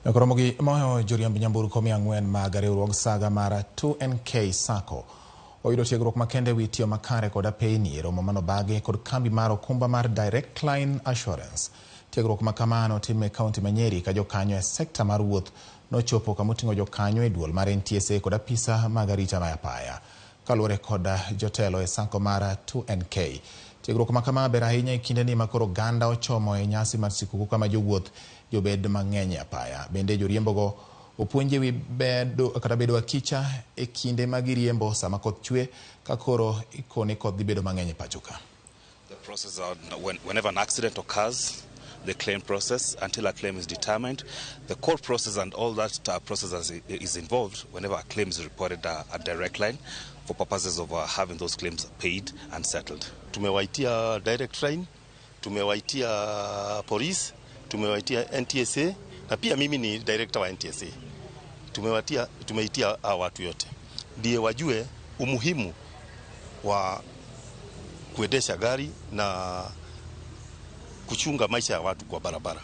Koromo gi moyo joriemb nyamburko 400 mag riwruog saga mar 2NK Sacco oyudo tiegruok makende wi tiyo makare kod apeyni e romo manobagi kod kambi mar okumba mar Direct Line Assurance. Tiegruok makamano otim e kaunti ma Nyeri ka jokanyo e sekta mar wuoth nochopo kamoting'o jokanyo e duol mar NTSA kod apisa mag arita ma apaya. Kaluwore kod jotelo e sacco mar 2NK. Tiegruok makama ber ahinya e kindeni ma koro oganda ochomo e nyasi mar sikuku kama jowuoth jobed mang'eny e apaya. Bende joriembogo opuonji wi bedo kata bedo akicha e kinde ma giriembo sama koth chwe ka koro ikoni koth dhi bedo mang'eny e pacho ka. The process on whenever an accident occurs, the claim process until a claim is determined, the court process and all that process is involved whenever a claim is reported at Direct Line for purposes of having those claims paid and settled. Tumewaitia Direct Line, tumewaitia police, tumewaitia NTSA na pia mimi ni director wa NTSA. Tumeitia hawa watu yote ndiye wajue umuhimu wa kuendesha gari na kuchunga maisha ya watu kwa barabara.